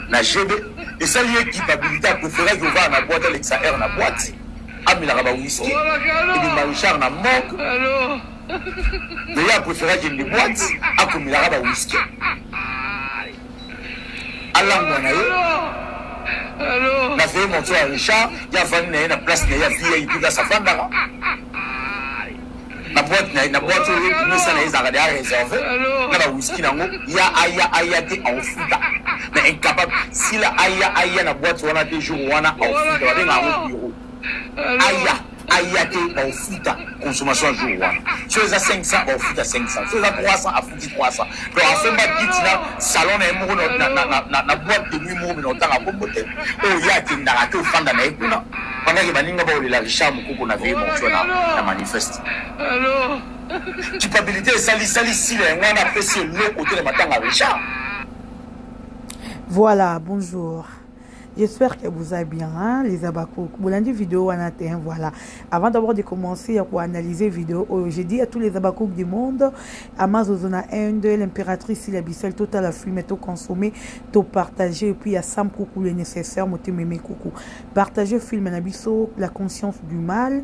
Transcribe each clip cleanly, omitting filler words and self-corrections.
Na GB esali ye culpabilité, apréféraki ovanda na boîte, alekisa heure na boîte, amelaka ba whisky, ebimba Richard na morgue, mais ye apréféraki akende boîte, akomelaka ba whisky, alangwa na ye na veille mortuaire ya Richard. Ye avandi na ye na place na ye ya VIP, place avandaka na boîte na ye, na boîte oyo mesa na ye ezalaka deya réservé na ba whisky nango. Ya aya aya te, aofuta mais incapable. Sila aya aya na boîte wana te, jour wana aofuta, babenga yango bureau. Aya aya te, baofuta consommation ya jour wana. So eza 500, baofuta 500. So eza 300, afuti 300. Donc asomba kiti na salon na ye moko na boîte de nuit moko, bino otanga kombo te, oyo ye akendaka te, ofanda na ye kuna pendant ke baninga baolela Richard Mokoko na veille mortuaire na manifeste. Culpabilité esali sali Sila, yango wana apesi eloko te na matanga Richard. Voilà, bonjour. J'espère que vous allez bien, hein, les abakouk. Bolandi vidéo wana te, hein, voilà. Avant d'abord de commencer à analyser vidéo, oh, j'ai dit à tous les abakouk du monde, Amazon Inde, l'impératrice Sila Bissel, tout à la filme, tout consommer, tout partager, et puis à Sam Coucou le nécessaire, moté mémé coucou. Partager film na biso, la conscience du mal,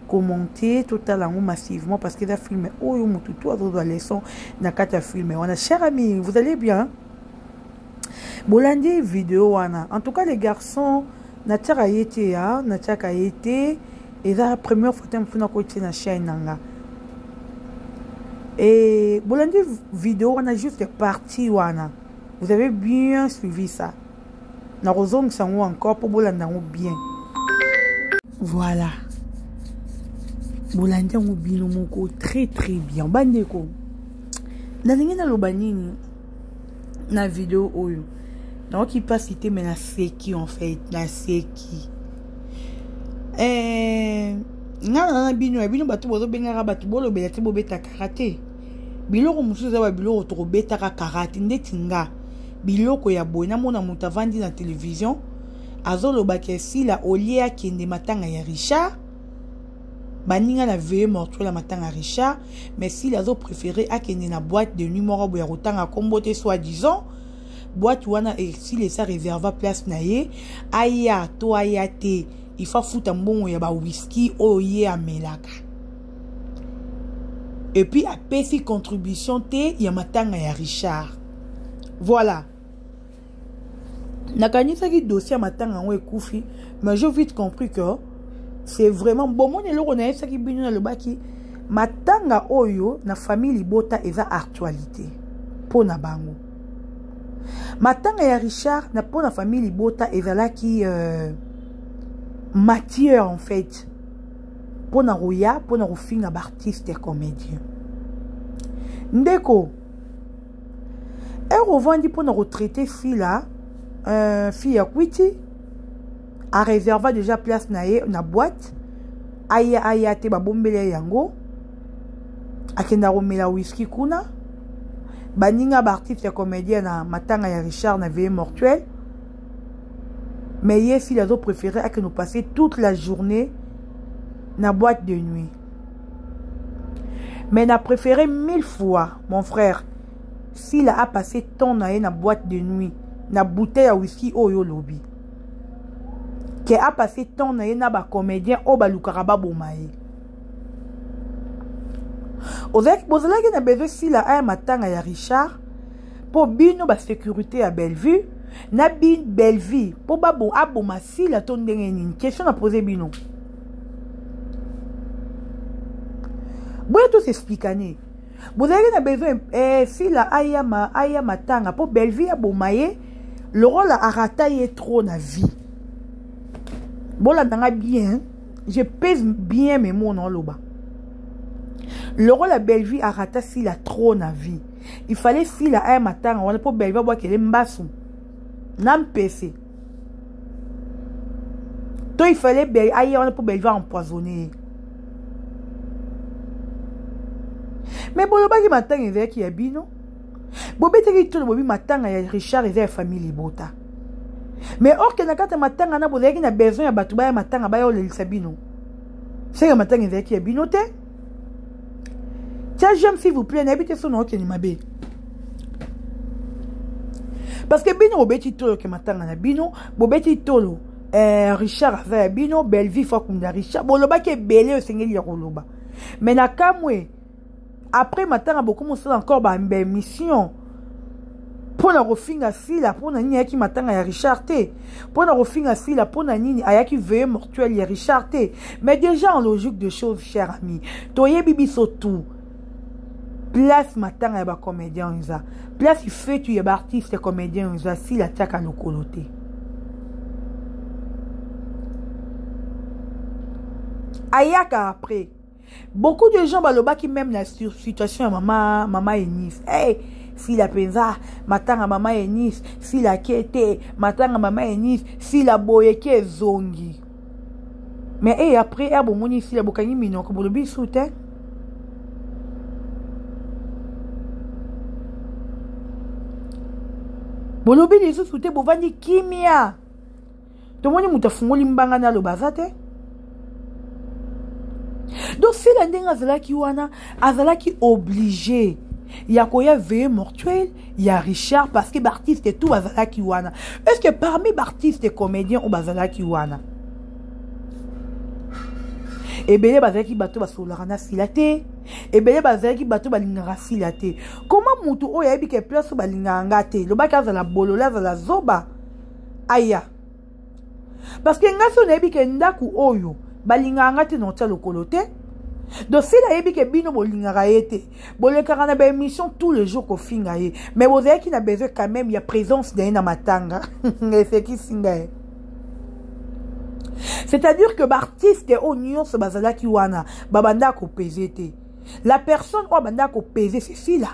commenter tout à l'heure massivement parce que la film, oh, yo, mutu, tout, tout, leçon, na kata film. On a cher ami, vous allez bien? Bolandi vidéo wana. En tout cas, les garçons, natiaka ye te ya, natiaka ye te. Eza première fois te mfuna kotie na chaîne nanga. Et bolandi vidéo wana, juste partie wana. Vous avez bien suivi ça. Nakozongisa yango encore mpo bolanda yango bien. Voilà. Bolandi yango bino moko très très bien. Bandeko, nalingi naloba nini na vidéo oyo? Naoki mpasi te, mais naseki en fait, naseki. Nga na bino ya bino bato bozobengaka bato, bolobela te, bobeta kara te. Biloko mosusu eza babiloko tokobetaka kara te. Ndeti nga, biloko ya boye, namona moto avandi na télévision, azolobaka esila olie akende matanga ya Richard, baninga na veille mortuaire ya matanga ya Richard, mais Sila azopréféré akende na boîte de nuit moko boye ya kotanga kombo te, soi disant boîte wana esila esa réserva place na ye. Aya to aya te, il faut afuta mbongo ya bawiski oyo ye amelaka, et puis apesi contribution te ya matanga ya Richard. Voilà, nakanisaki dossier ya matanga yango ekufi, mais j'ai vite compris que c'est vraiment bomoni eloko nayebisaki bino. Nalobaki matanga oyo na famille libota eza actualité mpo na bango. Matanga ya Richard na mpo na famille libota ezalaki matière en fait mpo na koya mpo na kofinga baartiste comédien. Ndeko ere ovandi mpo na kotraite fila, fille ya kwiti, areserva déjà place na ye na boîte. Aya aya te, babombeli ye yango, akenda komela whisky kuna, baninga baartiste ya comédien na matanga ya Richard na veille mortuaire, mais ye fille azopréféré akende passer toute la journée na boîte de nuit. Mais na préféré mille fois, mon frère, s'il a passé temps na ye na boîte de nuit na bouteille ya whisky oyo olobi ke a passé temps na ye na bacomédien oyo balukaka baboma ye. Bozalaki na besoin Sila aya matanga ya Richard mpo bino basécurité ya Bellevue na Bellevue mpo aboma Sila to ndenge nini? Question na pose bino boye, tosexplikane. Bozalaki na besoin Sila aya matanga mpo Bellevue aboma ye lokola arata ye trop na vie. Bolandanga bien, je pèse bien mes mots. Na oloba lokola Bellevue arata Sila trop na vie, il fallait Sila aya matanga wana mpo Bellevue abwakele mbasu na mpese, to il fallait aya wana mpo Bellevue empoisonne ye. Mais bolobaki matanga ezalaki ya bino, bobetaki tolo, bobi matanga ya Richard eza ya famille libota, mais or ke na kati ya matanga na bozalaki na besoin ya bato baya matanga, baya olelisa bino. Seke matanga ezalaki ya bino te. Tia j'aime, s'il vous plaît. Nayebi te so na okende mabe. Parce que bino bobeti tolo ke matanga na bino, bobeti tolo eh, Richard aza ya bino, Bellevue faut akunda Richard. Bolobaki ebele osengeli ya koloba. Mais na kamwe après matanga bokomi osala encore ba émission mpo na kofinga Sila mpo na nini ayaki matanga ya Richard te, mpo na kofinga Sila mpo na nini ayaki veillée mortuelle ya Richard te. Mais déjà en logique de choses, cher ami, toyebi biso tout place matanga ya bacomédien eza place fetu ya baartiste comédien eza, Sila atiaka lokolo te. Ayaka après. Beaucoup de gens balobaki même na situation ya mama Eunice. Hey, Sila mpenza matanga mama Eunice, Sila ke te matanga mama Eunice, Sila boye ke ezongi. Mais hey, après ya bomoni Sila bokangi minoko bolobi su te. Bolobi lisusu te, bovandi kimia. Tomoni moto afungoli mbanga na aloba aza te. Donc Sila ndenge azalaki wana, azalaki obligé ya koya veillée mortuelle ya Richard parce que baartiste tout bazalaki wana. Est-ce que parmi baartiste comédien oyo bazalaki wana, ebele bazalaki bato basololaka na Sila te, ebele bazalaki bato balingaka Sila te. Comment motu oyo ayebi ke place oyo balingaka nga te, lobaki azala bolole, azala zoba, aya? Parce que nga so nayebi ke ndako oyo balingaka nga te, na otia lokolo te. Donc Sila ayebi ke bino bolingaka ye te, bolekaka na baémission tous les jours kofinga ye, mais bozalaki na besoin quand même ya présence na ye na matanga. Esekisi ngai. C'est-à-dire que baartiste oyo nyonso bazalaki wana babanda kopese te. La personne oyo abanda kopese, c'est Sila.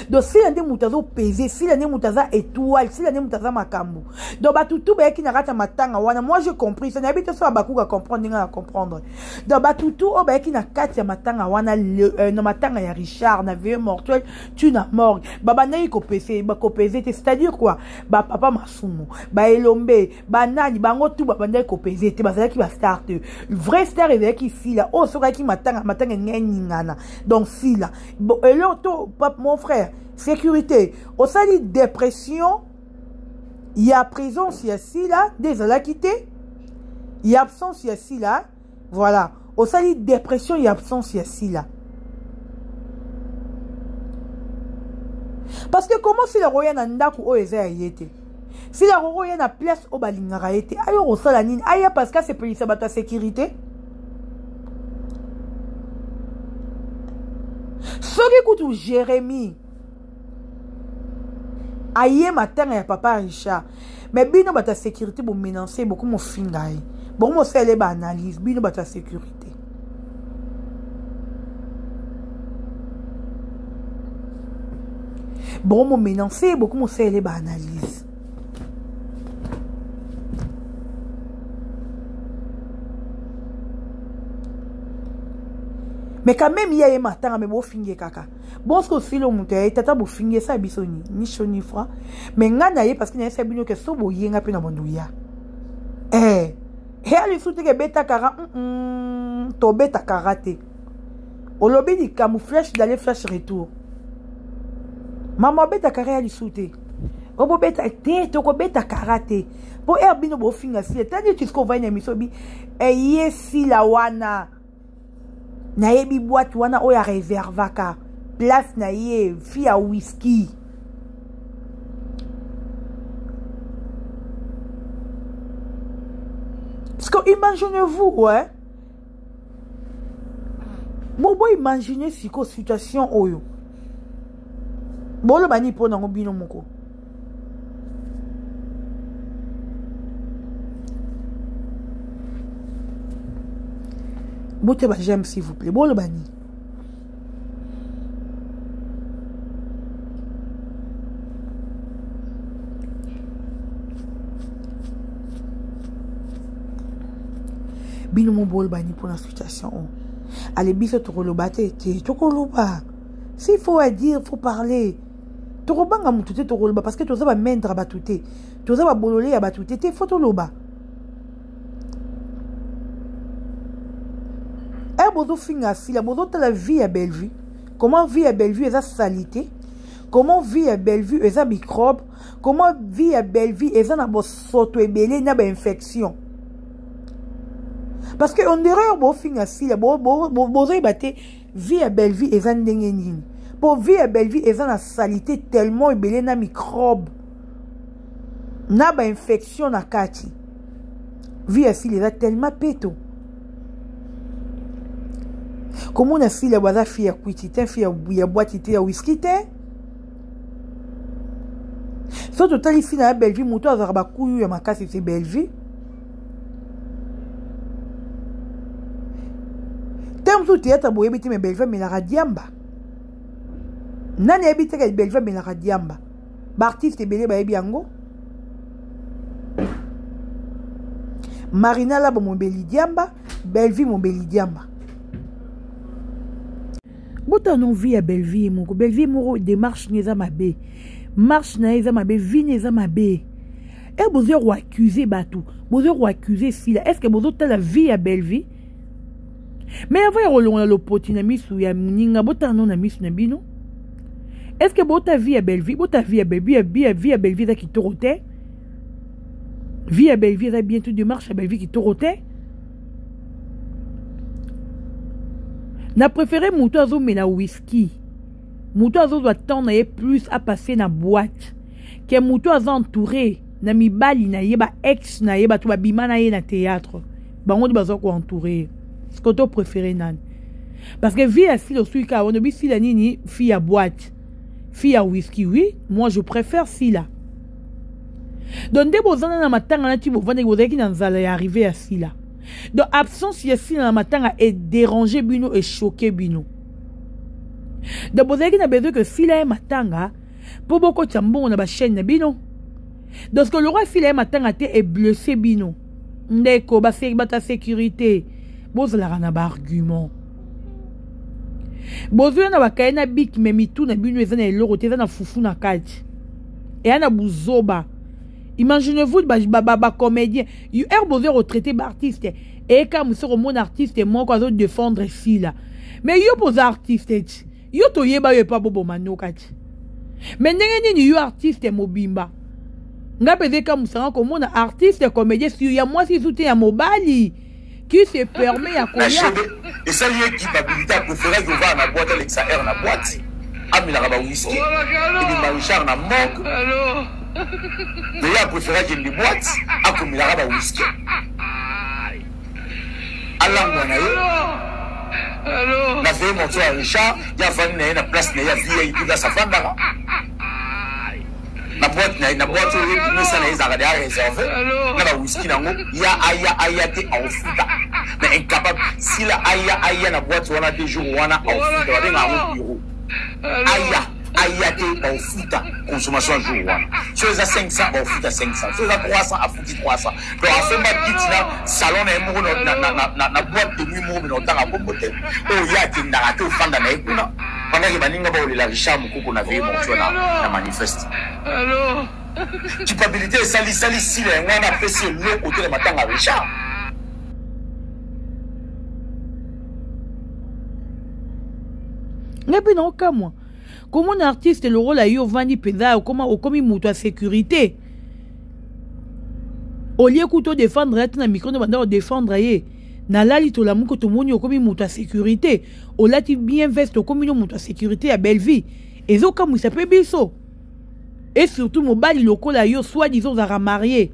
Donc Sila nde moto azopese, Sila nde moto aza étoile, Sila nde moto aza makambo. Donc bato tu bayaki na kati ya matanga wana, moi j'ai compris ça, nayebi te so bakuka comprendre ndenge na comprendre. Donc bato tu oyo bayaki na kati ya matanga wana, na matanga ya Richard, na veillée mortuelle tu na morgue, babandaki kopese, bakopese te. C'est-à-dire quoi? Bapapa Masumu, baelombe, banani, bango tu babandaki kopese te, bazalaki bastar te. Vrai star ezalaki Sila oyo soki ayaki matanga, matanga engai ningana. Donc Sila bon, eloko to pap, mon frère sécurité osali dépression ya présence ya Sila nde ezalaki te, ya absence ya Sila. Voilà, osali dépression ya absence ya Sila. Parce que comment Sila koya na ndako oyo eza ya ye te? Sila kokoya na place oyo balingaka ye te, ayo kosala nini? Aya parce que asepelisa bato ya sécurité. Soki kutu Jérémie aye matanga ya papa Richard, mais bino bato ya sécurité bomenance, bokomofinga ye, bokomosala ye baanalyse, bino bato ya sécurité. Bokomomenance, bokomosala ye baanalyse. Mais quand même ye aye matanga, mais bofinge kaka. Bon, soki osili moto ya ye tata, bofingi, esala biso ni ni chaud ni froid. Mais ngai na ye parce que nayesa bino ke so boyenga mpe na bonduya eh eya lisusu te ke ebetakaka tobetakaka te. Olobi likambo, flèche d'aller, flèche retour. Mama obetaka ya lisusu te, obobeta te, tokobeta kara te. Mpo ere bino bofinga Sila, tandi tiske ovai na émission bi eye Sila wana, nayebi boîte wana oyo areservaka place na ye, fi ya whisky. Parce que imaginez-vous, ouais. Bon, bon, imaginez siko situation oyo. Bolo bani po nango bino moko. Bote ba j'aime s'il vous plaît. Bolo bani. Bino mo bolo bani pour la situation oyo. Ale biso tokoloba te te, tokoloba. S'il faut à dire, faut parler. Tokobanga mutu te, tokoloba parce que toza ba mendre bato te. Toza ba bolole ya bato te te, faut toloba. Eh bozo finga Sila, bozo tala vie ya Bellevue. Comment vie ya Bellevue eza salité? Comment vie ya Bellevue eza microbe? Comment vie ya Bellevue eza na bosoto ebele na ba infection? Parce que on dirait bofinga Sila, bozoyeba te vie ya Bellevue eza ndenge nini. Po vie ya Bellevue eza na salité tellement ebele na microbe na ba infection na kati. Vie ya Sila eza tellement peto. Komona Sila baza fille ya kwiti te, fille ya boîte te, ya whisky te. Soki totali Sila ya Bellevue, moto azalaka bakuyu ya makasi se Bellevue. Te mosusu théâtre boyebi te, mais Bellevue amelaka diamba. Nani ayebi te ke Bellevue amelaka diamba? Baartiste ebele bayebi yango. Marina Labo mobeli diamba, Bellevue mobeli diamba. Botano vie ya Bellevue moko, Bellevue moko démarche ni eza mabe. Marche na eza mabe, vie ni eza mabe. E bozo ko accuser bato, bozo ko accuser Sila. Est-ce que bozo tala vie ya Bellevue? Mais avant ya kolongola lopoti na misu ya moninga, botala no na misu na bino. Est-ce que bota vie ya Bellevue, bota vie ya Bellevue, vie ya vie ya Bellevue eza kitoko te? Vie ya Bellevue eza bien tout démarche ya Bellevue kitoko te? Na préféré moto azomela whisky, moto azozwa temps na ye plus a passer na boîte ke moto aza entouré na mibali na ye, ba ex na ye, bato babima na ye na théâtre, bango nde baza koentouré ye. Ce que to préféré nani? Parce que vie ya Sila osuki kaka wana, obi Sila nini? Fille ya boîte, fille ya whisky. Oui, moi je préfère Sila. Donc nde bozana na matanga nati bovandaki, bozalaki na nzala ya arrivée ya Sila. Donc absence ya Sila na matanga e déranger bino, e choquer bino. Donc bozalaki na besoin que Sila ya matanga po bokotisa mbongo na ba chaîne na bino. Donc ce que le roi Sila ya matanga te e blessé bino. Ndeko bata sécurité, bozalaka na ba argument. Bozoya na bakaye na bik, mais mitu na bino eza na eloko te, eza na fufu na kati. Eya na buzoba. Imaginez-vous ba comédien, er bozo retraiter ba artiste eka musoko mon artiste moko azo défendre Sila. Mais yo poza artiste ti, yo toyeba yo epa bobo manoka ti. Mais ndenge nini yo artiste mobimba? Nga peze ka musanga komona artiste comédien sur ya mwasi soutien ya mobali qui se permet ya koya. Esali ye culpabilité, a préféré que va na boîte alekisa air na boîte. Amelaka ba whisky, ebimba Richard na morgue. Mais ye a préféré akende boîte, akomelaka ba whisky. Alangwa na ye. Na veille mortuaire ya Richard, ye avandi na ye na place na ye ya VIP place avandaka. Na boîte na ye, na boîte oyo mesa na ye ezalaka deja réservé na ba whisky nango, ya aya aya te aofuta. Mais incapable, Sila aya aya na boîte wana te jour wana aofuta, babengaka yango bureau. Aya aya te baofuta consommation jour wana. So eza 500 baofuta 500, so eza 300 afuti 300. Donc asomba kiti na salon na ye moko na boîte de nuit moko bino otanga kombo te. Oyo ye akendaka te ofanda na ye kuna. Pendant que baninga baolela Richard Mukoko na veille mortuaire na manifeste. Culpabilité esali sali Sila yango wana apesi eloko te na matanga Richard. Ngai mpe naokamwa komona artiste lokola yo ovandi mpenza okomi moto ya sécurité, olie kutu odefendre ye te na micro nde banda odefendre ye. Nalali tolamuki tomoni okomi moto ya sécurité, olati bien veste, okomi no moto ya sécurité ya Bellevue. Ezokamwisa mpe biso. Et surtout mobali lokola yo, soit disant ozalaka marié,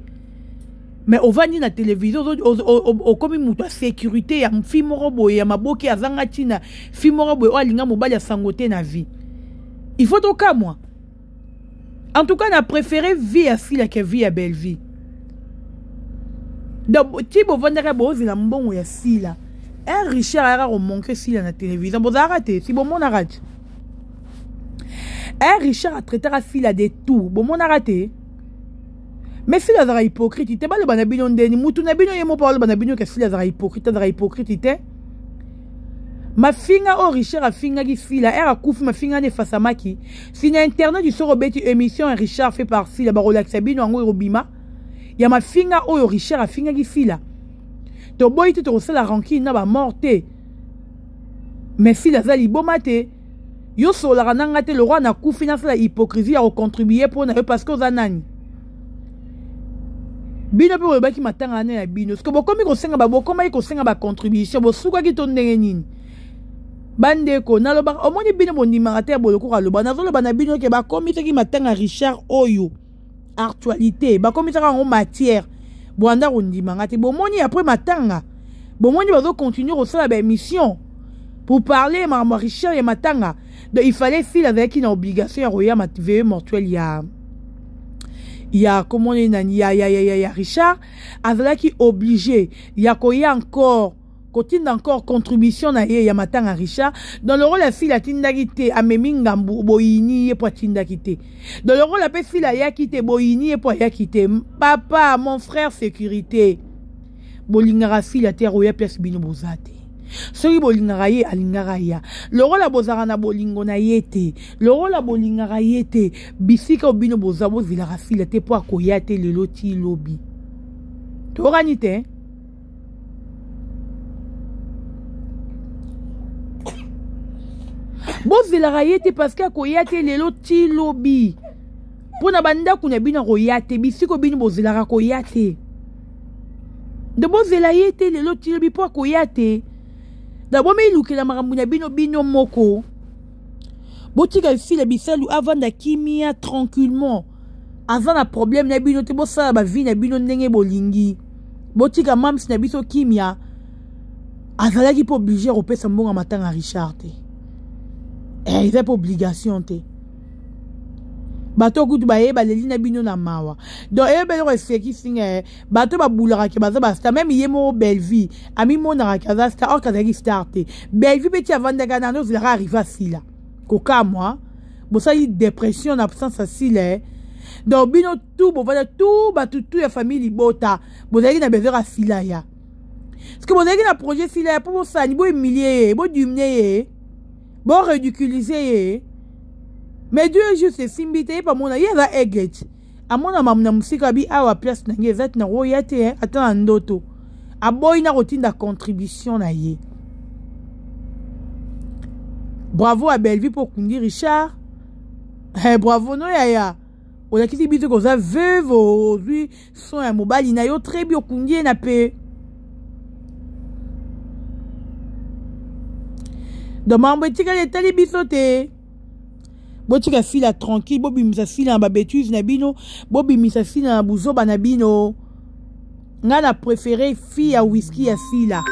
mais ovandi na télévision okomi moto ya sécurité ya fi moko boye ya maboki azanga ntina, fi moko boye oyo alinga mobali ya sango te na vie. Il faut tokamwa. En tout cas, na préféré vie ya Sila que vie ya Bellevue. Donc ti bovandaka bozela mbongo ya Sila, un Richard ayaka komanke Sila na télévision, bozalaka te si bomonaka te. Un Richard atraitaka Sila de tout, bomonaka te. Mais Sila azalaka hypocrite te, baloba na bino ndeni mutu na bino ye moko baloba na bino ke Sila azalaka hypocrite, azalaka hypocrite te. Mafinga oyo Richard afingaki Sila, er akufi mafinga wana efasamaki si na internet. Soko obeti émission ya Richard fait par Sila, bakolakisa bino yango ekobima ya mafinga oyo Richard afingaki Sila. Toboyi te tokosala rancune na bamort te, mais Sila aza liboma te. Yo solaka na nga te le roi nakufi nasala hypocrisie ya kocontribue mpo na yo parce que oza nani? Bino mpe bolobaki matanga wana ya bino siko bokomi kosenga ba bokomaki kosenga ba contribution bosukaki to ndenge nini? Bandeko nalobaka omoni bino bondimaka te ya boloko aloba nazoloba na bino ke bakomisaki matanga Richard oyo actualité bakomisaka yango matière bwanda kondima nga te bomoni après matanga bomoni bazo continuer kosala ba émission pour parler makambo ya Richard ya matanga. Donc il fallait fil azalaki na obligation ya koya veillée mortuelle ya ya comment on nani ya ya ya ya, ya Richard azalaki obligé ya koya encore kotinda encore contribution na ye ya matanga Richard. Dans le rôle ya fille atindaki te amemi ngambu boyini ye po atindaki te. Dans le rôle ape fille ayaki te boyini ye po ayaki te. Papa mon frère sécurité bolingaka fille ate akoya place bino boza te. Soki bolingaka ye alingaka ya. Lokola bozalaka na bolingo na ye te, lokola bolingaka ye te, bisika bino boza bozelaka fille te po akoya te lelo ti lobi. Tokani te. Bozelaka ye te parce que akoya te lelo ti lobi. Mpo na bandako na bino akoya te, bisiko bino bozelaka koya te. De bozela ye te lelo ti lobi mpo akoya te. Da bomilukela makambo na bino bino moko. Botika fila bisalu avanda kimia tranquillement. Aza na problème na bino te, bosala ba vie na bino ndenge bolingi. Botika mams na biso kimia. Azalaki mpo obligé kopesa mbongo matanga Richard te. Eh, eza mpo obligation te. Bato kutu baye baleli na bino na mawa. Donc eyebeli eloko esekisi nga eh. Bato babulaka ke baza ba star, même ye moko Bellevue amimonaka ke aza star, or azalaki star te. Bellevue mpe ti avandaka na nozalaka arrive asila. Kokamwa bosali dépression na absence ya sila eh. Donc bino tout bovanda tout bato tout ya famille libota bozalaki na besoin ya sila ya. Parce que bozalaki na projet sila ya po bosani bo humilier ye, bo diminuer ye, bo ridiculiser ye. Mais Dieu est juste esimbi te ye pa mona ye aza aigle. Amona mamu na mosika bi awa place na ngai eza te na koya te ata na ndoto. Aboyi na kotinda contribution na ye. Bravo à Bellevue pour kundi Richard. Eh, bravo no yaya. Olakisi biso koza veuve ozwi son ya mobali na yo très bien okundi ye na pe. Donc mambo etikali etali biso te. Botika fila tranquille, bobimisa fila na ba bêtises na bino, bobimisa fila na buzoba na bino. Nga na préféré fille ya whisky ya fila.